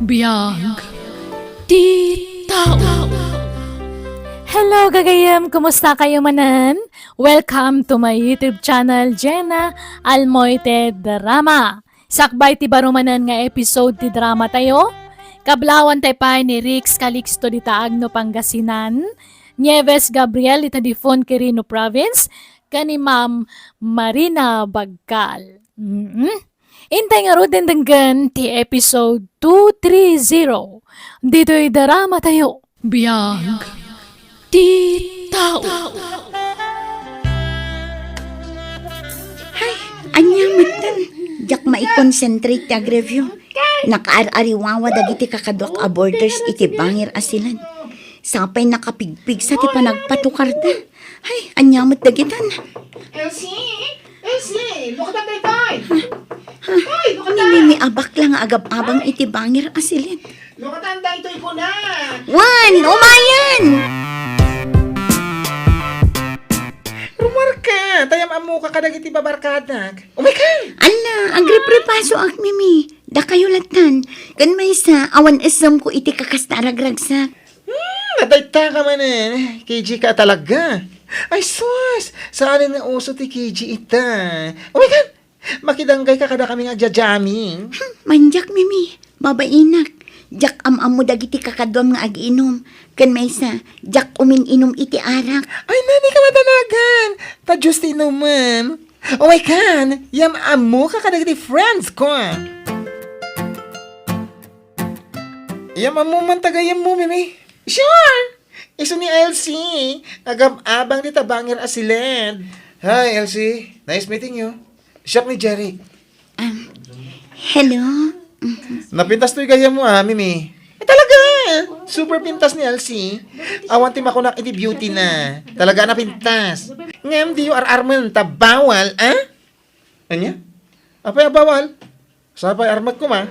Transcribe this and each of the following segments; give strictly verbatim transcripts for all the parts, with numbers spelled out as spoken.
Biag ti tao. Hello, gagayem! Kumusta kayo manen? Welcome to my YouTube channel, Jenna Almoite Drama. Sakbay ti baro manen nga episode ti drama tayo, kablawan tayo pay ni Rix Calixto dita Agno, Pangasinan, Nieves Gabriel dita Difon, Quirino Province, ken ni Ma'am Marina Bagkal. Mm-mm. Intay ngaruden denggen ti episode two three zero. Ditoy drama tayo. Biag ti tao. Hay, ania metten? Diak mai-concentrate ti agreview. Nakaar-ariwawa dagiti kakaduak a boarders iti bangir a siled. Sapay nakapigpigsa ti panagpatukarda. Hay, ania met dagitan? Elsie! Elsie! Lukatan daytoy! Ay, lukatan! Ni Mimi a bakla nga agab-abang iti bangir a siled. Lukatan daytoy kuna! Wen, umayen! Rumarka, ta yam-ammoka kadagiti babarkadak. Umayka! Ala, agriprepasoak, Mimi. Dakayo lattan. Ken maysa, awan essemko iti kakasta a ragragsak. Hmm, adda dayta ka manen. K G ka talaga. Ay sus, saan nga uso ti K G ita. Umayka! Makidanggayka kadakami nga agja-jamming. Hmm, mandiak, Mimi. Babainak. Diak am-ammo dagiti kakaduam nga agiinum. Ken maysa, diak umin-inum iti arak. Ay, nani ka madanagan. Ta Diyos ti inumem. Umaykan, yam-ammoka kadagiti friends ko. Yam-ammo man ta gayyemmo, Mimi. Sure! Isu ni Elsie, agab-abang dita bangir a siled. Hi, Elsie. Nice meeting you. Siak ni Jeric. Um, hello? Napintas toy gayyemmo, ah, Mimi. Eh, talaga! Super pintas ni Elsie. Awan ti makunak iti beauty na. Talaga napintas. Ngem diyo ar-armen ta bawal, ah? Ania? Apay a bawal? Sapay armek koma.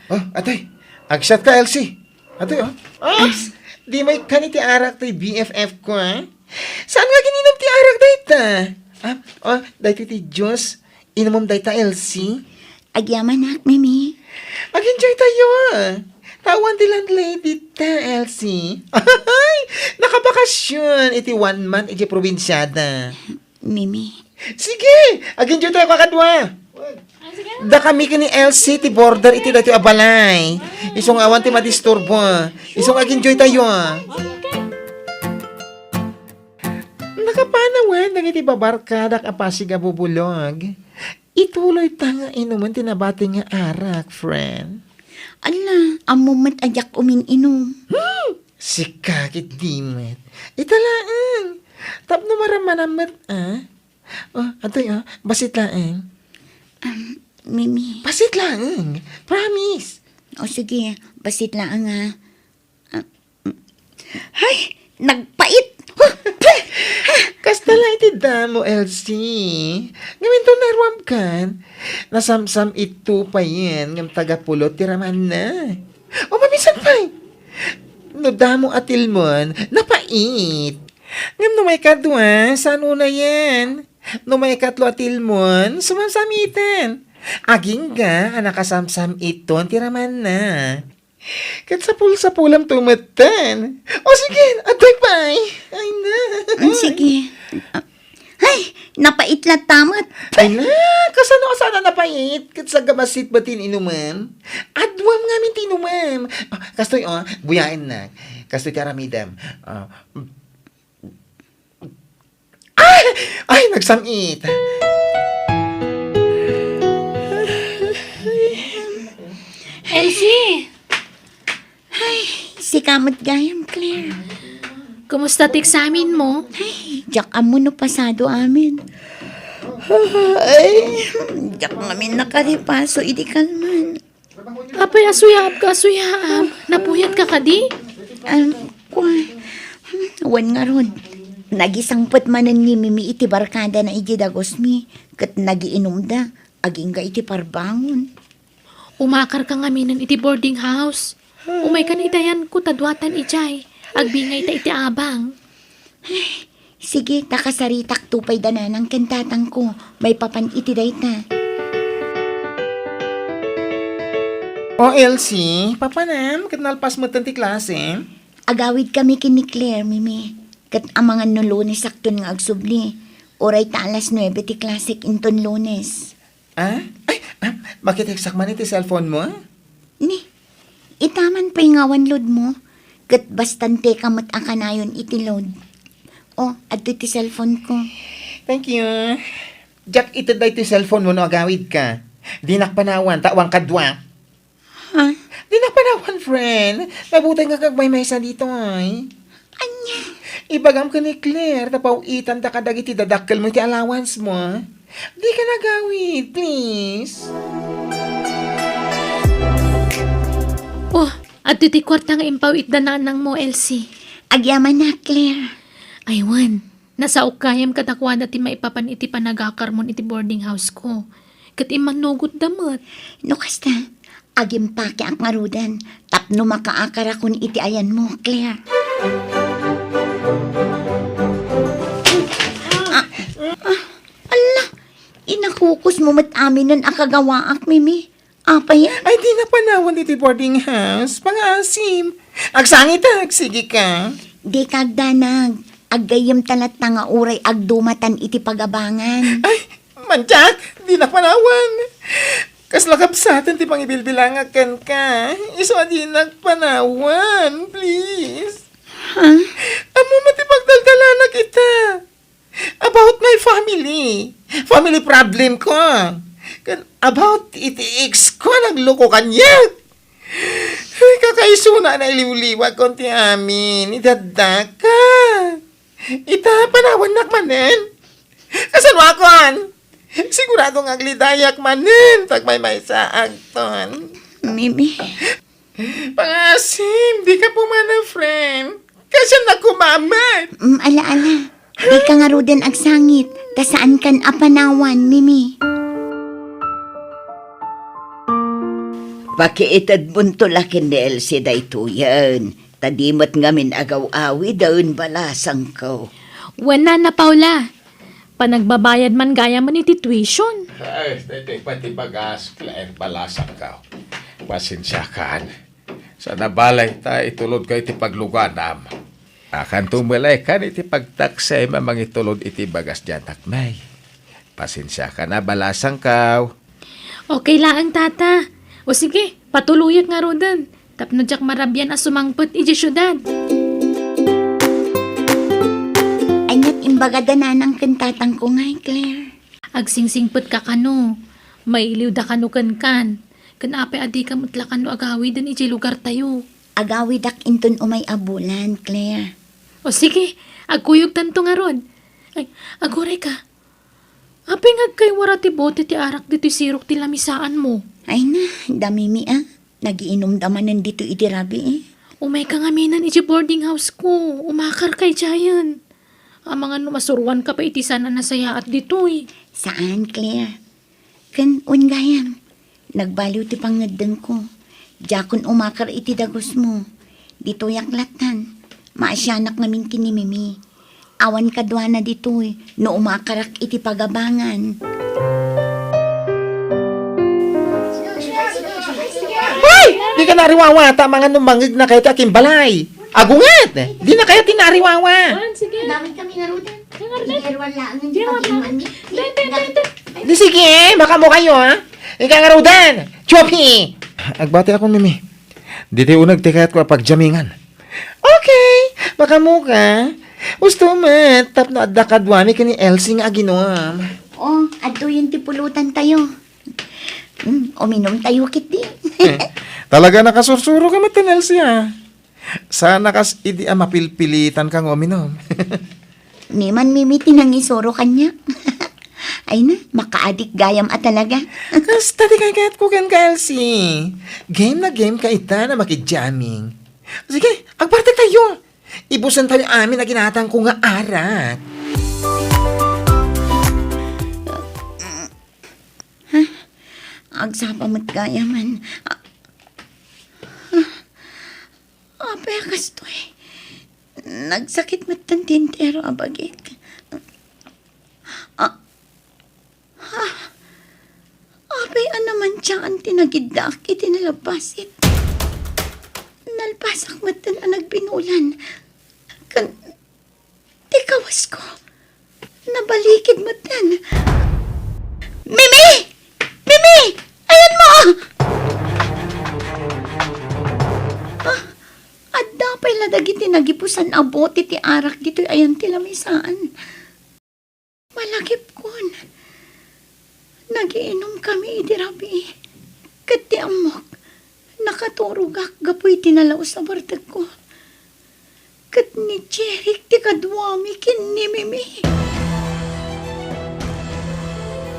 Oh, atay. Agsat ka, Elsie. Atay, oh. Ops! Di maikkan iti arak toy B F F ko, ah. Saan nga agininum ti arak dayta? Ah, oh, daytoy ti juice. Inumem dayta, Elsie. Agyamanak, Mimi. Ag-enjoy tayo, ah. Tawan ti landlady ta, Elsie. Ay, nakabakasyon iti one month iti probinsiada. Mimi. Sige, ag-enjoy tayo kakadua. Dakami ken ni Elsie ti boarder iti daytoy a balay. Isu nga awan ti madisturbo. Isu nga ag-enjoy tayo. Nakapanawen dagiti babarkadak a pasig a bubulog. Ituloy ta nga inumen ti nabati nga arak, friend. Ala, ammo met a diak umin-inum. Hmm! Sika ket di met. Ita laeng. Tapno marammanam met, ah? Oh, atoy, oh. Basit laeng. Um, Mimi. Basit laeng. Promise. O sige, basit laeng, ah. Ah, mm. Hay, nagpait. Huh, peh! Kasta la iti damo, Elsie. Ngamin to naruamkan. Nasamsam ito payen ngem taga pulot ti ramanna. O, mabisan pay. No damo a tilmon, napait. Ngem no maikadua, saan unayen? No maikatlo a tilmon, sumasamiten. Agingga a nakasamsam iton ti ramanna. Ket sapul-sapulem to metten. O sige, adtoy pay. Ay na. Ah, sige. Ah, ay, napait latta met. Ay na, kasano a saan a napait? Ket saggabasit ba ti inumem? Aduam ngamin ti inumem. Ah, kastoy, oh, buyaennak. Kastoy ti aramidem. Ah, Ay! Ay, nagsam-it! Elsie! Ay, sika met gayam, Claire. Kumusta ti eksamen mo? Ay, diak ammo no pasado amin. Ay, diak ngamin nakaripaso idi kalman. Apay, asuyaabka, asuyaab. Napuyatka kadi? Ah, kua. Hmm, wen ngarud. Nagisangpet manen ni Mimi iti barkadana idiay dagusmi, ket nagiinumda, agingga iti parbangon. Umakarka ngaminen iti boarding house. Umaykan iti ayanko ta duatan idiay. Agbingayta iti abang. Sige, ta kasaritakto pay da nanang ken tatangko maipapan iti dayta. O, Elsie, papanam, ket nalpas metten ti klase? Agawid kami ken ni Claire, Mimi. Ket amangan no Lunes sakton nga agsubli. Uray ta alas nuebe ti klasek inton Lunes. Ah? Ay, ah, makitekstak man iti cellphone mo? Ni, ita man pay nga awan load mo. Ket basta inteka met a kanayon iti load. O, adtoy ti cellphone ko. Thank you. Diak ited daytoy cellphone mo no agawidka. Dinak panawan, ta awan kadua. Ha? Dinak panawan, friend. Nabutengak agmaymaysa ditoy. Ania? Ibagam ken ni Claire, ta paw-itanda kadagiti dadakkel mo iti allowance mo. Dika nagawid, please. Oh, adtoy ti kuarta nga impaw-itda nanang mo, Elsie. Agyaman na, Claire. Aywan, nasaok gayam kadakuada ti maipapan iti panagakar mon iti boarding house ko. Ket immannugotda met. No kasta, agimpakeak ngaruden tapno makaakarakon iti ayanmo, Claire. Ah, ah, ala, inakukusmo met aminen a kagawaak, Mimi. Apay a? Ay, dinak panawan iti boarding house. Pangaasim. Agsangitak, sige ka. Dika agdanag. Aggayyemta latta nga uray agdumatan iti pagabangan. Ay, mantiak, dinak panawan. Kasla kabsaten ti pangibilbilangak kenka. Isu a dinak panawan, please. Ha? Ammom met ti pagdaldalanak ita. About my family. Family problem ko. Ken about iti ex ko a nagloko kaniak. Ay, kakaisuna a nailiwliwakon ti amin. Idaddaka. Ita, panawannak manen. Kasanoakon? Sigurado nga aglidayak manen ta agmaymaysaakton. Mimi. Pangaasim, dika pumanaw, friend. Kasano a kumamat? Mm, ala, ala. Dika ngaruden agsangit, ta saankan a panawan, Mimi. Pakiitedmonto la ken ni Elsie daytoyen, ta di met ngamin agaw-awiden, balasangko. Wen, Nana Paula, panagbabayad man gayamen iti tuition. Ay, daytoy pay ti bagas, Claire, balasangko. Pasensiakan. Saan a balay ta itulodko iti pagluganam. Akanto met la ikan iti pagtaksem a mangitulod iti bagas diay anak mi. Pasensiakan a, balasangko. Okay laeng, Tata. O sige, patuloyak ngaruden tapno diak marabian a sumangpet idiay siudad. Aniat imbagada nanang ken tatangko ngay, Claire? Agsingsingpetka kano, mailiwda kano kenkan, ken apay a dika met la kano agawiden idiay lugartayo? Agawidak inton umay a bulan, Claire. O sige, agkuyogtanto ngarud. Ay, agurayka. Apay nga agkaywara ti bote ti arak ditoy sirok ti lamisaanmo? Ay na, da Mimi a. Nagiinumda manen ditoy iti rabii. Umayka ngaminen idiay boarding house ko. Umakarka idiayen. Amangan no masuroanka pay iti saan a nasayaat ditoy. Saan, Claire. Ken wen gayam, nagbaliw ti pangngeddengko. Diakon umakar iti dagusmo. Ditoyak lattan, maasianak ngamin ken ni Mimi. Awan kaduana ditoy no umakarak iti pagabangan. Hoy! Dika nariwawa, ta amangan no mangngegna kayo ti akimbalay. Agunget! Dina kayo ti nariwawa. Awan, sige. Damay kami ngaruden. Sige, ngaruden. Di, di, di, di. Di, sige, makaammo kayo, ha? Ika ngaruden. Chopi! Agbati akon, Mimi. Ditoy uneg ti kayatko a pagjamingan. Okay, makaammoka. Usto met, tapno adda kaduami ken ni Elsie nga aginom. O, adtoyen ti pulutantayo. Mm, uminumtayo ketdi. Talaga nakasursuroka met ken Elsie, a. Saan a kas idi a mapilpilitanka nga uminum. Ni man Mimi ti nangisuro kaniak. Ay na, makaadik gayam a talaga. Kasta ti kaykayatko kenka, Elsie. Game na game ka ita a makidjamming. Sige, agpartitayo. Ibusentayo amin a ginatangko nga arak. Ha? Agsapa met gayamen. A-, ha? Apay a kastoy? Nagsakit metten ti entero a bagik. A-, ha? Apay a naman Diaan ti nagiddaak iti nalabbasit. Nalpasak metten a nagbinulan. Ken ti kawasko, nabalikid metten. Mimi! Mimi! Ayanmo! Ah, adda pay la dagiti nagipusan a bote ti arak ditoy ayan ti lamisaan. Malagipkon, nagiinumkami idi rabii, ket ti ammok, nakaturogak gapu iti nalaus a bartekko. Ket ni Jeric ti kaduami ken ni Mimi.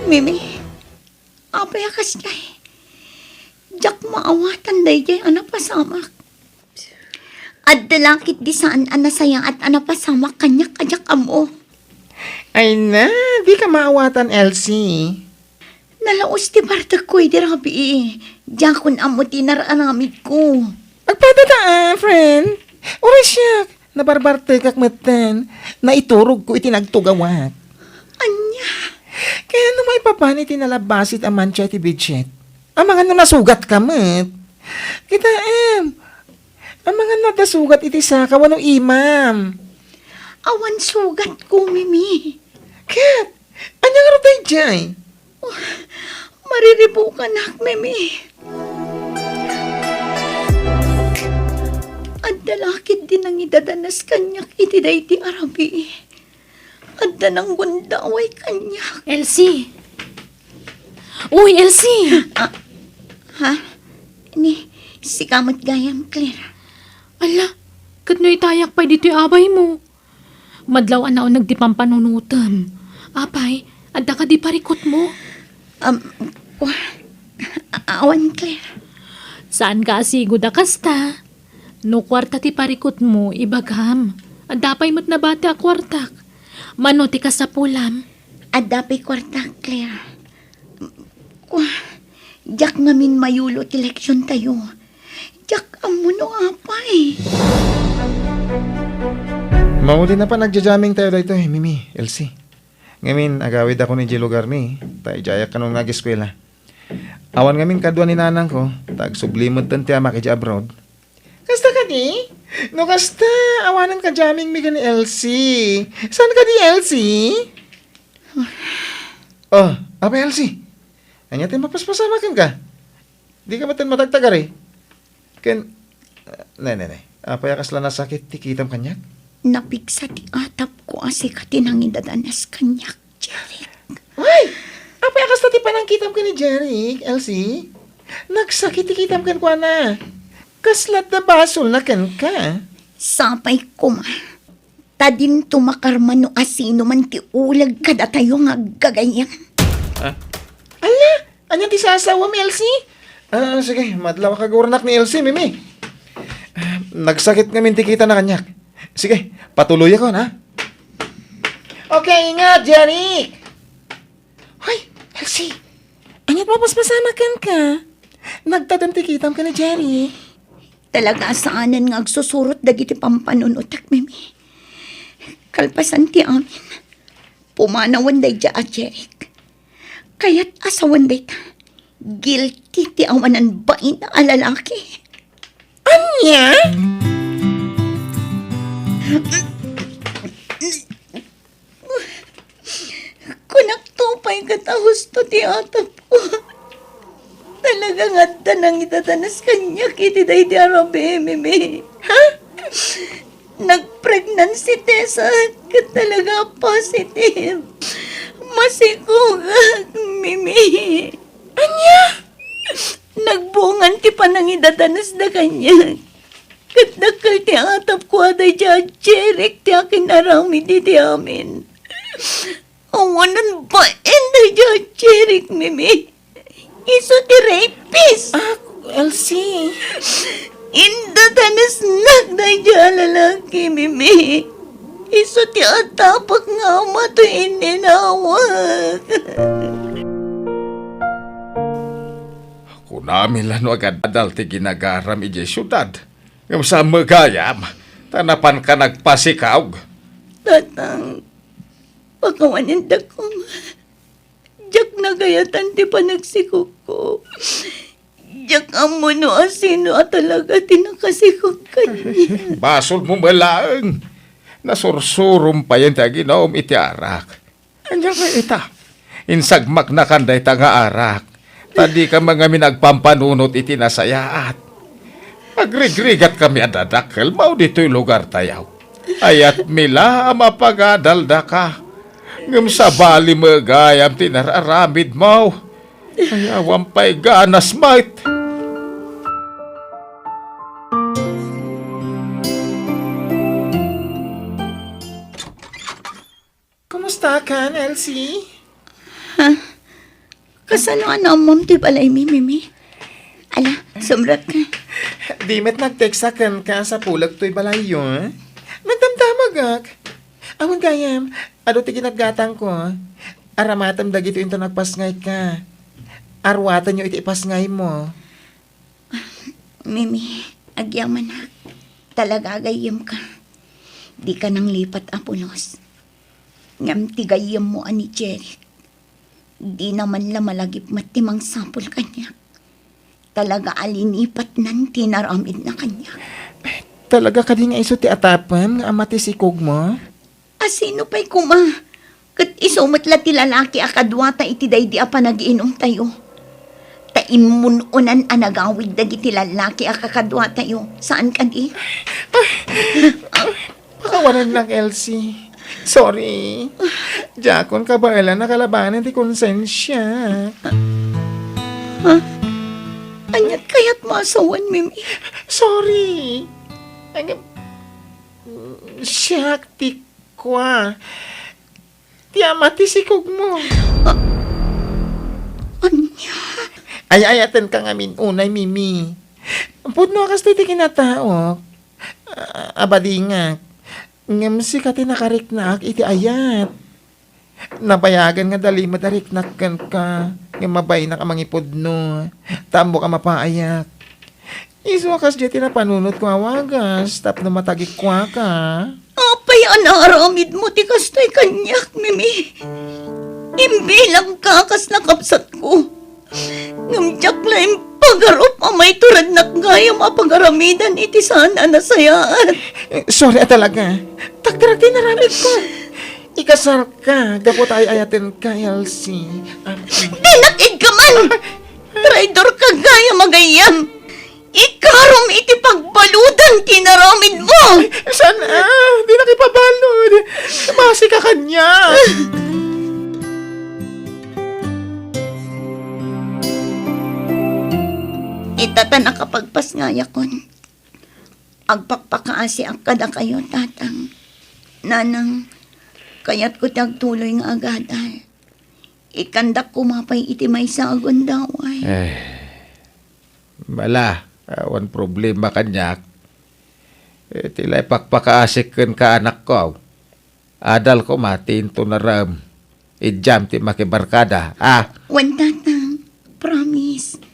Mimi, apay a kasdiay? Diak maawatan daydiay a napasamak. Adda la ketdi saan a nasayaat a napasamak kaniak a diak ammo. Ay na, dika maawatan, Elsie. Nalaus ti bartekko idi rabii. Diakon ammo ti nar-aramidko. Agpadada, ah, friend. Uray siak, nabarbartekak metten. Naiturogko iti nagtugawak. Ania? Kayatmo maipapan iti nalabbasit a mantia iti bedsheet? Amangan no nasugatka met. Kitaem, amangan no adda sugat iti saka wenno imam. Awan sugatko, Mimi. Ket, ania ngarud daydiay? Oh, mariribukanak, Mimi. Adda la ketdi nangidadanas kaniak iti daydi a rabii. Adda nanggundaway kaniak. Elsie! Uy, Elsie! Ah, ha? Ni, sika met gayam, Claire. Ala, ket no itayak pay ditoy abaymo? Madlaw a nauneg ti pampanunotem. Apay, adda kadi parikutmo? Um, wa-, a-, awan, Claire. Saanka a sigud a kasta. No kuarta ti parikutmo, ibagam. Adda pay met nabati a kuartak. Mano ti kasapulam? Adda pay kuartak, Claire. Kua, diak ngamin mayulo ti leksiontayo. Diak ammo no apay. Mauli na pay a jamming tayo daytoy, Mimi, Elsie. Ngamin, agawidakon idiay lugarmi, ta idiayak kano nga ageskuela. Awan ngamin kadua ni nanangko, ta agsubli metten ti amak idiay abroad. Kasta kadi? No kasta, awanen ka jamming mi ken ni Elsie. Saan kadi, Elsie? Oh, apay, Elsie? Ania ti mapaspasamak kenka? Dika metten matagtagari? Ken, ah, ne, ne, ne. Apay a kasla nasakit ti kitam kaniak? Napigsa ti atapko a sika ti nangidadanas kaniak, Jeric. Ay! Apay a kasta ti panangkitam ken ni Jeric, Elsie? Nagsakit ti kitam kenkuana. Kasla adda basolna kenka? Sapay koma. Ta dinto makarman no asinoman ti uleg kadatayo nga aggagayyem. Ah? Ala, ania ti sasawem, Elsie? Ah, sige, madlawak a gurnak ni Elsie, Mimi. Ah, nagsakit ngamin ti kitana kaniak. Sige, patuloyakon, ha? Okay, ingat, Jeric! Hoy, Elsie, ania ti mapaspasamak kenka? Nagtadem ti kitam ken ni Jeric. Talaga a saanen nga agsusurot dagiti pampanunotek, Mimi. Kalpasan ti amin, pumanawen daydiay a Jeric. Kayat a sawen dayta, guilty ti awanan bain a lalaki. Ania? Kunakto pay ket a husto ti atapko. Talaga nga adda nangidadanas kaniak iti daydi a rabii, Mimi. Ha? Nag-pregnancy test ket talaga positive. Masikogak, Mimi. Ania? Nagbungan ti panangidadanas da kaniak. Ket dakkel ti atapko a daydiay a Jeric ti akin-aramid iti amin. Awanan bain daydiay a Jeric, Mimi. Isu ti rapist. Ah, Elsie. Indadanesnak daydiay a lalaki, Mimi. Isu ti atapak nga ama toy inninawak. Kunami la no agadal ti ginagaram idiay siudad, ngem saan met gayam, ta napanka nagpasikaog. Tatang, pakawanendak koma. Diak Agayatan ti panagsikogko. Diak ammo no asino a talaga ti nakasikog kaniak. Basolmo met laeng. Nasursurom payen ti aginom iti arak. Ania ngay ita? Insagmaknakan dayta nga arak, ta dika ngamin agpampanunot iti nasayaat. Agrigrigatkami a dadakkel, mao ditoy lugartayo. Ayatmi la a mapagadaldaka. Ngem sabali met gayam ti nararamidmo. Ay, awan pay ganas met. Kumusta ka, Elsie? Ha? Kasano a naammom ti balaymi, Mimi? Ala, sumrek ka. Di met nag-text a kenka sa pulag toy balayyo, eh? Nagdamdamagak. Awan gayam, adu ti ginatgatangko. Aramatem dagitoy inton nagpasngayka. Aruatenyo iti ipasngaymo. Mimi, agyamanak. Talaga agayyemka. Dika nanglipat a pulos. Ngem ti gayyemmo a ni Jeric, dina man la malagip met ti mangsapul kaniak. Talaga a linipatnan ti inaramidna kaniak. Talaga kadi nga isu ti atapen nga ama ti sikogmo? A sino pay koma? Ket isu met la ti lalaki a kaduata iti daydi a panagiinumtayo. Ta immun-unan a nagawid dagiti lalaki a kakaduatayo. Saan kadi? Pakawanennak, Elsie. Sorry. Diakon kabaelan a kalabanen ti konsensiak. Ha? Aniat kayatmo a sawen, Mimi? Sorry. Ang-, siak ti kua. Ti ama ti sikogmo. A-, ania? Ay-ayatenka ngamin unay, Mimi. Pudno a kas ti kinataok. A-, abadingak. Ngem sika ti nakariknaak iti ayat. Nabayagen nga dalimed a riknak kenka, ngem mabainak a mangipudno. Ta ammok a mapaayak. Isu a kasdiay ti napanunotko a wagas tapno matagikuaka. Apay a naaramidmo ti kastoy kaniak, Mimi? Imbilangka kas nakabsatko. Ngem diak la impagarup a maiturednak gayam a pagaramidan iti saan a nasayaat. Eh, sorry a talaga. Takderak ti inaramidko. Ikasarka gapu ta ay-ayatenka, Elsie. Ah, mm. Dinak iggaman! Traidorka gayam a gayyem! Ikarom iti pagbaludan ti inaramidmo! Saan, ah? Dinak ipabalud. Masika kaniak. Ita ta nakapagpasngayakon. Agpakpakaasiak kadakayo, Tatang. Nanang, kayatko ti agtuloy nga agadal. Ikkandak koma pay iti maysa a gundaway. Eh, mala, awan problema kaniak. Eh, ti la ipakpakaasik kenka, anakko. Adal koma ti inton arem. Idiam ti makibarkada, a? Wen, Tatang. Promise.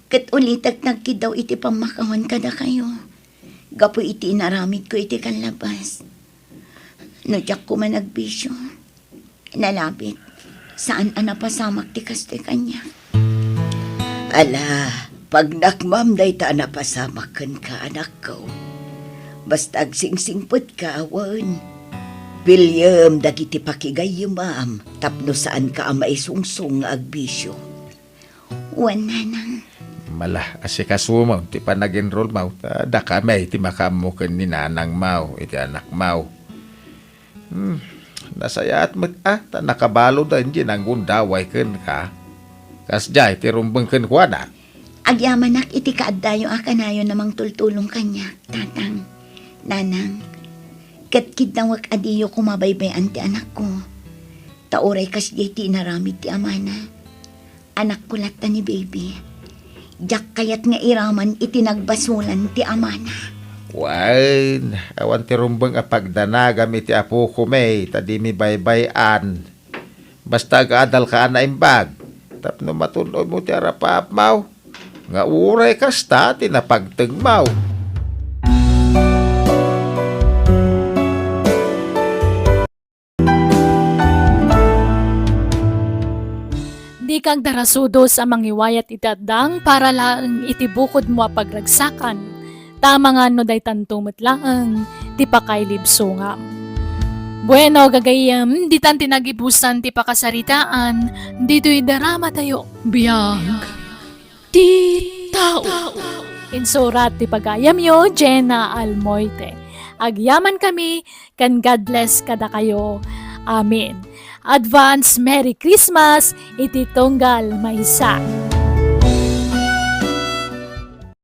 Ket ulitek ti agkiddaw iti pammakawan kadakayo. Gapu iti inaramidko iti kallabas. No diak koma nagbisio, nalabit, saan a napasamak ti kastoy kaniak. Ala, pagnakmam dayta a napasamak kenka, anakko. Basta agsingsingpetka, wen, piliem dagiti pakigayyemam tapno saanka a maisungsong nga agbisio. Wen, Nanang. Mala, asikasumo ti panag-enrollmo, ta dakami ti makaammo ken ni nanangmo iti anakmo. Hmm, nasayaat met a, ta nakabaludan diay nanggundaway kenka. Kasdiay ti rumbeng kenkuana. Agyamanak iti kaaddayo a kanayon a mangtultulong kaniak, Tatang, Nanang. Ket kiddawek a diyo koma baybay-an ti anakko. Ta uray kasdiay ti inaramid ti amana. Anakko latta ni Baby. Diak kayat nga iraman iti nagbasolan ti amana. Wen, awan ti rumbeng a pagdanagam iti apokon, ta dimi baybay-an. Basta agadalka a naimbag, tapno matun-odmo ti arapaapmo, nga uray kasta ti napagtengmo. Dika agdarasudos a mangiwayat iti addang para laeng iti bukodmo a pagragsakan, ta amangan no daytanto met laeng ti pakailibsongam. Bueno, gagayyem, ditan ti nagibusan ti pakasaritaan ditoy dramatayo. Biag ti tao. Insurat ti pagayamyo, Jenna Almoite. Agyaman kami, ken God bless kadakayo. Amen. Advance Merry Christmas iti tunggal maysa.